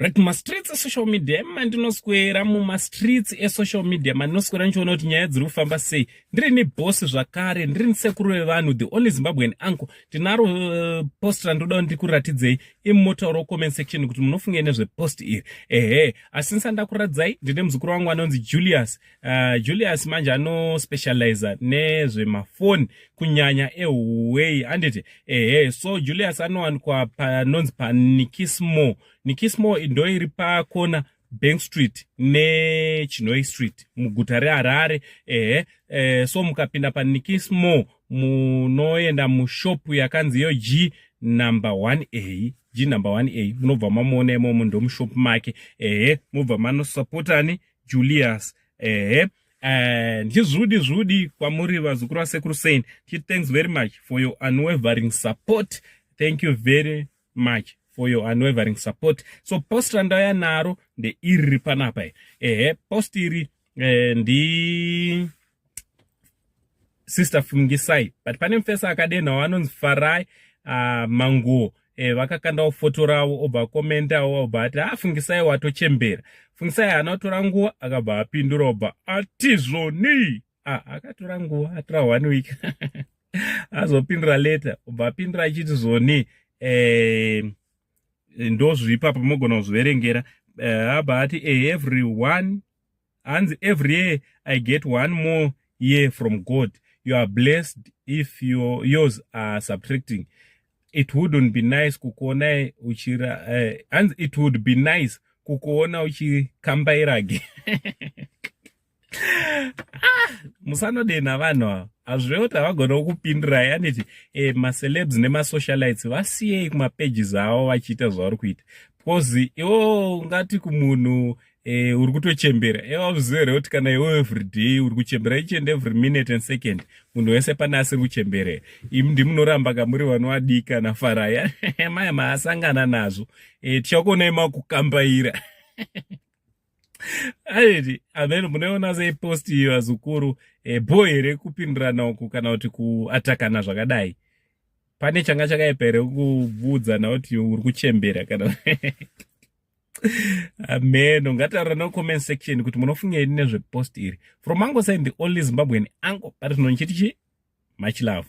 Right, mumastreets esocial media emandinoswera, mumastreets esocial media mandinoswera ndichiona kuti nyaya dziri kufamba sei. Ndiri neboss zvakare, ndiri nisekuru vevanhu, the only Zimbabwean uncle. Ndinaro post randoda ndikuratidzei imumotauro comment section kuti munofungei nezvepost iri. Ehe, asi ndisati ndakuratidzai, ndine muzukuru wangu anonzi Julius. Julius manje anospecializa nezvemafoni, kunyanya eHuawei, anditi? Ehe, so Julius anowanikwa panonzi paNikismo. Nikismo ndo iri pakona Bank Street neChinhoyi Street muguta reHarare. Ehe, so mukapinda paNikismo munoenda mushopu yakanzi iyo G number 1A, G number 1A, munobva mamuona imomo, ndomushopu make. Ehe, mubva manosapotani Julius. Ehe, ndichizvudi zvudi kwamuri vazukuru vasekuru Sain, ndichiti thanks very much for your unwavering support. Thank you very much for your unwavering support. So post randauya naro ndeiri riri panapa. Ehe, post iri ndi Sister Fungisai, but pane mufesa akadenhawo anonzi Farai Manguo. Vakakandawo foto ravo, obva akomentawo, obva ati, "A, Fungisai watochembera." Fungisai haana kutora nguva, akabva apindura, obva ati zvoni. Ah, akatora nguva, atora one week azopindura later, obva apindura achiti zvoni, ndozvipa pamogona kuzviverengera. Abva ati, "Every one," hanzi, "every year I get one more year from God. You are blessed if yours are subtracting. It wouldn't be nice kukuonai uchira," hanzi, "it would be nice kukuona uchikambairage." Ah, musanodena vanhu ava, hazvirevo kuti havagona kukupindirai, aniti? Macelebs nemasocialites vasiyei kumapages avo vachiita zvavari kuita, because iwo ungati kumunhu uri kutochembera, iwe here kuti kana iwe everyday uri kuchembera, each and every minute and second, munhu wese pane asiri kuchembera. Imi ndimunoramba kamuri vanovadika naFaraya maya maasangana nazvo. Tichakuonai makukambaira, aiti amen. Munoona sei post iyo, vazukuru? Bho here kupindirana uku kana kuti kuatakana zvakadai? Pane changa chakaipa here kubvudzana kuti uri kuchembera kana ameno? Ngataura no comment section kuti munofungei nezvepost iri. From Uncle Sain, the only Zimbabwean uncle, pari zvino nchiti chi much love.